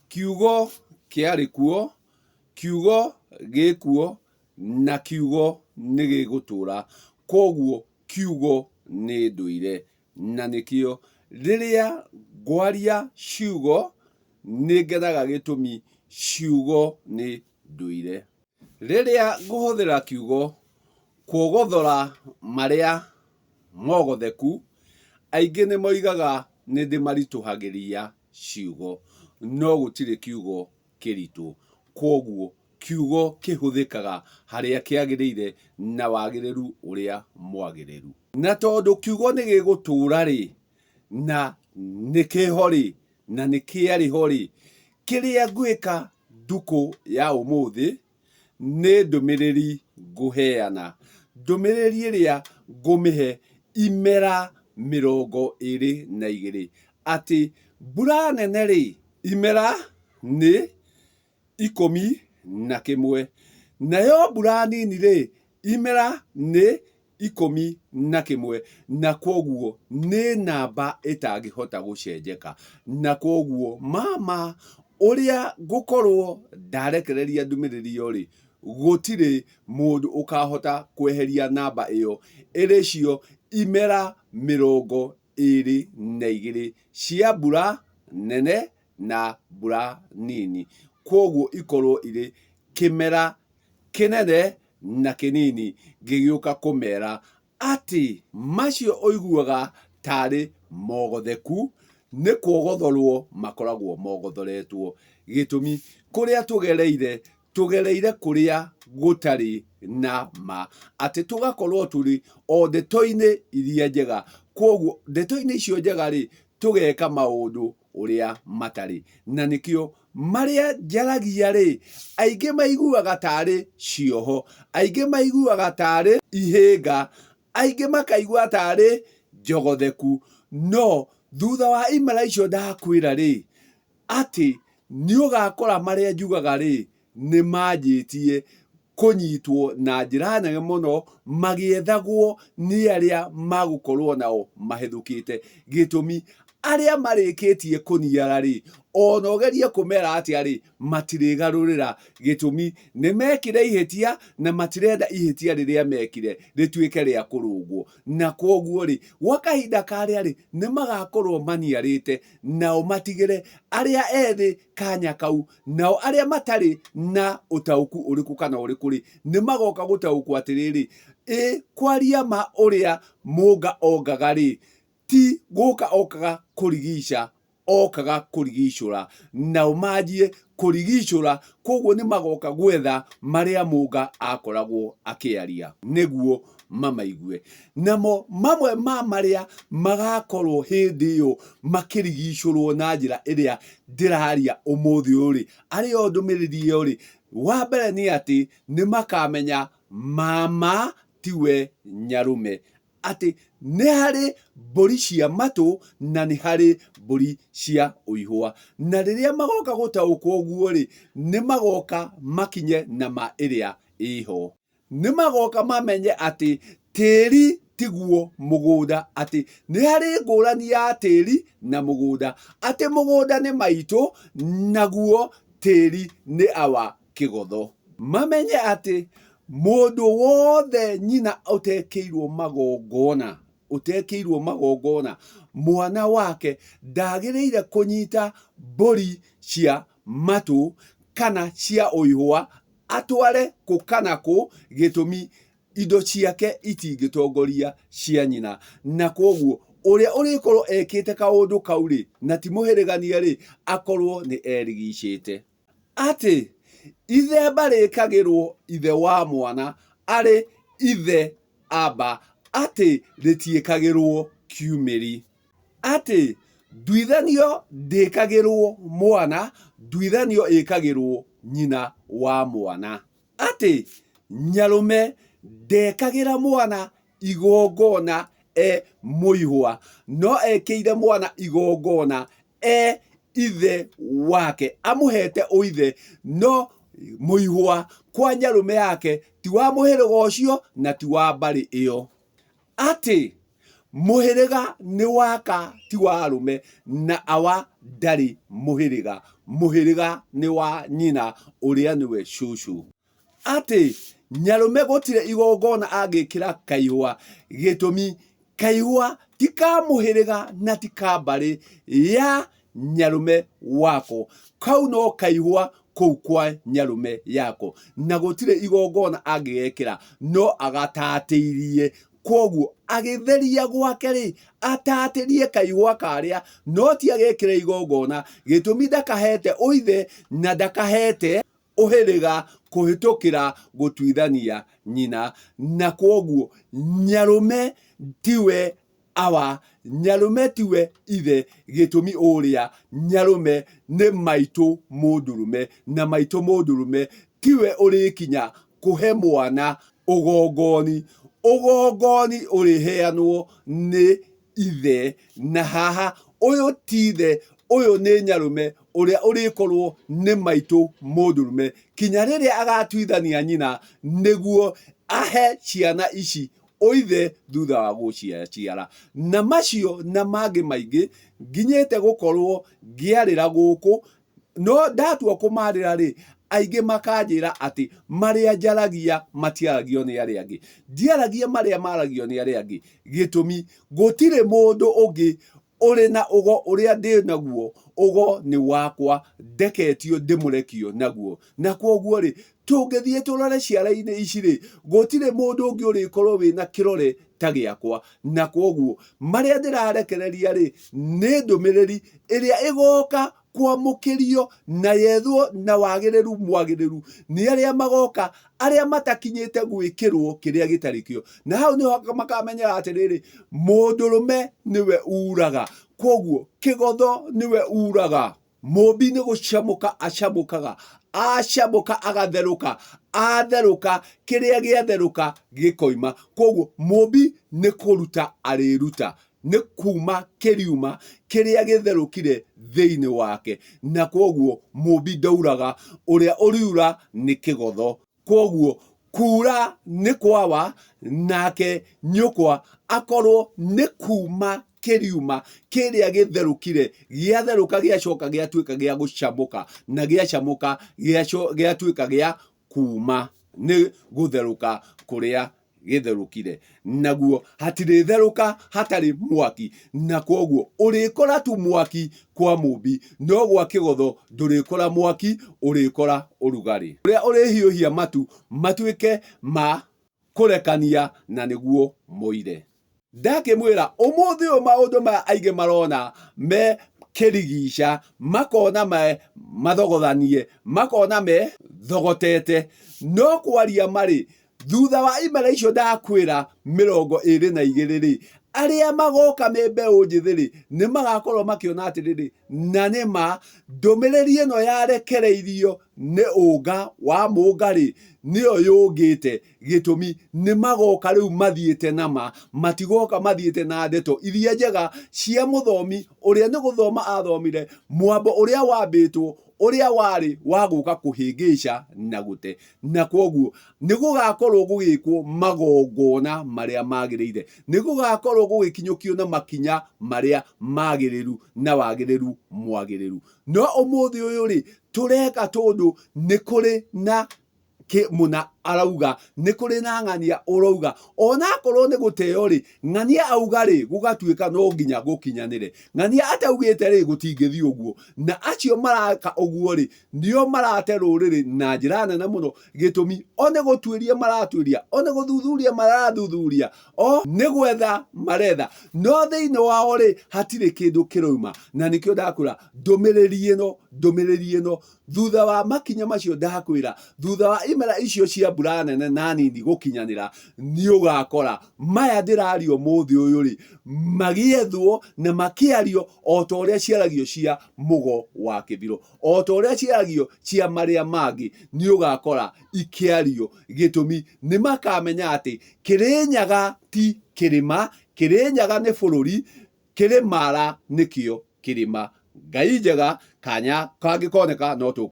Kiugo kĩarĩ kuo, kiugo gĩkuo, na kiugo nĩ gĩgũtũũra. Kwoguo kiugo nĩ ndũire. Na nĩkĩo rĩrĩa ngwaria ciugo nĩ ngenaga gĩtũmi ciugo nĩ ndũire. Rĩrĩa ngũhũthĩra kiugo kuogothora marĩa mogotheku, aingĩ nĩ moigaga nĩ ndĩmaritũhagĩria ciugo, no gũtirĩ kiugo kĩritũ. Kwoguo kiugo kĩhũthĩkaga harĩa kĩagĩrĩire na wagĩrĩru ũrĩa mwagĩrĩru. Na tondũ kiugo nĩ gĩgũtũũra-rĩ, na nĩ kĩho-rĩ, na nĩ kĩarĩ ho-rĩ, kĩrĩa ngwĩka ndukũ ya ũmũthĩ nĩ ndũmĩrĩri ngũheana. Ndũmĩrĩri ĩrĩa ngũmĩhe imera 22, atĩ mbura nene-rĩ, imera nĩ 11, nayo mbura nini-rĩ, imera nĩ 11, na kwoguo nĩ namba ĩtangĩhota gũcenjeka. Na kwoguo mama ũrĩa ngũkorwo ndarekereria ndũmĩrĩri ĩyo-rĩ, gũtirĩ mũndũ ũkahota kweheria namba ĩyo ĩrĩ cio imera 22 cia mbura nene na mbura nini. Kwoguo ikorwo irĩ kĩmera kĩnene na kĩnini ngĩgĩũka kũmera atĩ macio ũiguaga tarĩ mogotheku nĩ kuogothorwo makoragwo mogothoretwo. Gĩtũmi kũrĩa tũgereire, tũgereire kũrĩa gũtarĩ na ma, atĩ tũgakorwo tũrĩ o ndeto-inĩ iria njega. Kwoguo ndeto-inĩ icio njega-rĩ, tũgeka maũndũ ũrĩa matarĩ. Na nĩkĩo marĩa njaragia-rĩ, aingĩ maiguaga tarĩ cioho, aingĩ maiguaga tarĩ ihĩnga, aingĩ makaigua tarĩ njogotheku. No thutha wa imera icio ndakwĩra-rĩ, atĩ nĩũgakora marĩa njugaga-rĩ, nĩ manjĩtie kũnyitwo na njĩra nene mũno magĩethagwo nĩ arĩa magũkorwo nao mahĩthũkĩte. Gĩtũmi, arĩa marĩkĩtie kũniara-rĩ, ona ũgerie kũmera atĩa-rĩ, matirĩgarũrĩra. Gĩtũmi, nĩ mekire ihĩtia na matirenda ihĩtia rĩrĩa mekire rĩtuĩke rĩa kũrũngwo. Na kwoguo-rĩ, gwa kahinda karĩa-rĩ, nĩ magakorwo maniarĩte, nao matigĩre arĩa ethĩ kanya kau. Nao arĩa matarĩ na ũtaũku ũrĩkũ kana ũrĩkũ-rĩ, nĩ magoka gũtaũkwo atĩrĩrĩ, ĩ kwaria ma ũrĩa Mũnga ongaga-rĩ, ti gũka okaga kũrigica, okaga kũrigicũra. Nao manjie kũrigicũra, koguo nĩ magoka gwetha marĩa Mũnga akoragwo akĩaria nĩguo mamaigue. Namo mamwe ma marĩa magakorwo hĩndĩ ĩyo makĩrigicũrwo na njĩra ĩrĩa ndĩraria ũmũthĩ ũyũ-rĩ, arĩ yo ndũmĩrĩri ĩyo-rĩ, wa mbere nĩ atĩ nĩ makamenya mama tiwe nyarũme, atĩ nĩ harĩ mbũri cia matũ na nĩ harĩ mbũri cia ũihwa. Na rĩrĩa magoka gũtaũkwo ũguo-rĩ, nĩ magoka makinye na ma ĩrĩa ĩho. Nĩ magoka mamenye atĩ tĩri tiguo mũgũnda, atĩ nĩ harĩ ngũrani ya tĩri na mũgũnda, atĩ mũgũnda nĩ maitũ naguo tĩri nĩ awa kĩgotho. Mamenye atĩ mũndũ wothe nyina ũtekĩirwo magongona, ũtekĩirwo magongona, mwana wake ndagĩrĩire kũnyita mbũri cia matũ kana cia ũihwa atware kũ kana kũ, gĩtũmi indo ciake itingĩtongoria cia nyina. Na kwoguo ũrĩa ũrĩkorwo ekĩte kaũndũ kau-rĩ, na ti mũhĩrĩgania-rĩ, akorwo nĩ erigicĩte. Atĩ ithemba rĩkagĩrwo ithe wa mwana arĩ ithe amba, atĩ rĩtiĩkagĩrwo kiumĩri. Atĩ nduithanio ndĩkagĩrwo mwana, nduithanio ĩkagĩrwo nyina wa mwana. Atĩ nyarũme ndekagĩra mwana igongona e mũihwa, no ekĩire mwana igongona e ithe wake, amũhete ũithe, no mũihwa kwa nyarũme yake ti wa mũhĩrĩga ũcio na ti wa mbarĩ ĩyo. Atĩ mũhĩrĩga nĩ waka ti wa arũme na awa ndarĩ mũhĩrĩga. Mũhĩrĩga nĩ wa nyina ũrĩa nĩwe cũcũ. Atĩ nyarũme gũtirĩ igongona angĩkĩra kaihũa gĩtũmi kaihũa ti ka mũhĩrĩga na ti ka mbarĩ ya nyarũme wako. Kau no kaihũa kũu kwa nyarũme yako na gũtirĩ igongona angĩgekĩra no agatatĩirie. Kwoguo agĩtheria gwake-rĩ, atatĩrie kaihũa karĩa no ti agekĩre igongona gĩtũmi ndakahete ũithe na ndakahete ũhĩrĩga kũhĩtũkĩra gũtuithania nyina, na kwoguo nyarũme tiwe awa, nyarũme tiwe ithe, gĩtũmi ũrĩa nyarũme nĩ maitũ mũndũrũme, na maitũ mũndũrũme tiwe ũrĩkinya kũhe mwana ũgongoni, ũgongoni ũrĩheanwo nĩ ithe, na haha ũyũ ti ithe, ũyũ nĩ nyarũme ũrĩa ũrĩkorwo nĩ maitũ mũndũrũme kinya rĩrĩa agatuithania nyina nĩguo ahe ciana ici ũithe thutha wa gũciara. Na macio na mangĩ maingĩ nginyĩte gũkorwo ngĩarĩra gũkũ No ndatua kũmarĩra-rĩ, aingĩ makanjĩra atĩ marĩa njaragia matiaragio nĩ arĩa angĩ. Ndiaragia marĩa maragio nĩ arĩa angĩ. Gĩtũmi, gũtirĩ mũndũ ũngĩ ũrĩ na ũgo ũrĩa ndĩ naguo, ũgo nĩ wakwa, ndeketio ndĩmũrekio naguo. Na kwoguo-rĩ, tũngĩthiĩ tũrore ciara-inĩ ici-rĩ, gũtirĩ mũndũ ũngĩ ũrĩkorwo wĩna kĩrore ta gĩakwa. Na kwoguo, marĩa ndĩrarekereria-rĩ, nĩ ndũmĩrĩri ĩrĩa ĩgoka kwamũkĩrio na yethwo na wagĩrĩru mwagĩrĩru nĩ arĩa magoka arĩa matakinyĩte gwĩkĩrwo kĩrĩa gĩtarĩ kĩo. Na hau nĩho makamenyera atĩrĩrĩ, mũndũrũme nĩwe uraga, kwoguo kĩgotho nĩwe uraga. Mũmbi nĩ gũcamũka acamũkaga, acamũka agatherũka, atherũka kĩrĩa gĩatherũka gĩkoima. Kwoguo mũmbi nĩ kũruta arĩruta, nĩ kuma kĩriuma kĩrĩa gĩtherũkire thĩinĩ wake, na kwoguo mũmbi ndauraga, ũrĩa ũriura nĩ kĩgotho. Kwoguo kuura nĩ kwawa, nake nyũkwa akorwo nĩ kuma kĩriuma kĩrĩa gĩtherũkire, gĩatherũka gĩacoka gĩatuĩka gĩa gũcamũka, na gĩacamũka gĩatuĩka gĩa kuma nĩ gũtherũka kũrĩa gĩtherũkire. Naguo hatirĩtherũka hatarĩ mwaki, na kwoguo ũrĩkora tu mwaki kwa mũmbi, no gwa kĩgotho ndũrĩkora mwaki, ũrĩkora ũrugarĩ ũrĩa ũrĩhiũhia matu matuĩke ma kũrekania, na nĩguo moire. Ndakĩmwĩra ũmũthĩ ũyũ maũndũ maya aingĩ marona me kĩrigica, makona me mathogothanie, makona me thogotete, no kwaria marĩ, thutha wa imera icio ndakwĩra 22-rĩ, arĩa magoka me mbeũ njĩthĩ-rĩ, nĩ magakorwo makĩona atĩrĩrĩ, na nĩ ma ndũmĩrĩri ĩno yarekereirio nĩ ũnga wa mũnga-rĩ, nĩyo yũngĩte. Gĩtũmi nĩ magoka rĩu mathiĩte na ma, matigoka mathiĩte na ndeto iria njega cia mũthomi ũrĩa nĩ gũthoma athomire mwambo ũrĩa wambĩtwo ũrĩa warĩ wa gũka kũhĩngĩca na gũte. Na kwoguo nĩ gũgakorwo gũgĩkwo magongona marĩa magĩrĩire, nĩ gũgakorwo gũgĩkinyũkio na makinya marĩa magĩrĩru na wagĩrĩru mwagĩrĩru. No ũmũthĩ ũyũ-rĩ, tũreka tondũ nĩ kũrĩ na kĩ mũna arauga, nĩ kũrĩ na ng'ania ũrauga, ona akorwo nĩ gũteo rĩ, ng'ania auga rĩ, gũgatuĩka no nginya gũkinyanĩre. Ng'ania ataugĩte rĩ, gũtingĩthiĩ ũguo. Na acio maraka ũguo rĩ, nĩo marate rũrĩrĩ na njĩra nene mũno, gĩtũmi o nĩ gũtuĩria maratuĩria, o nĩ gũthuthuria marathuthuria, o nĩ gwetha maretha, no thĩinĩ wao rĩ, hatirĩ kĩndũ kĩrauma. Na nĩkĩo ndakwĩra ndũmĩrĩri ĩno, ndũmĩrĩri ĩno Thutha wa makinya macio ndakwĩra, thutha wa imera icio cia mbura nene na nini gũkinyanĩra, nĩũgakora maya ndĩraria ũmũthĩ ũyũ-rĩ, magĩethwo na makĩario o ta ũrĩa ciaragio cia mũgo wa kĩbirũ, o ta ũrĩa ciaragio cia marĩa mangĩ, nĩũgakora ikĩario. Gĩtũmi nĩmakamenya atĩ Kĩrĩnyaga ti kĩrĩma, Kĩrĩnyaga nĩ bũrũri, Kĩrĩmara nĩkĩo kĩrĩma. Ngai njega, kanya kangĩkoneka no tũ.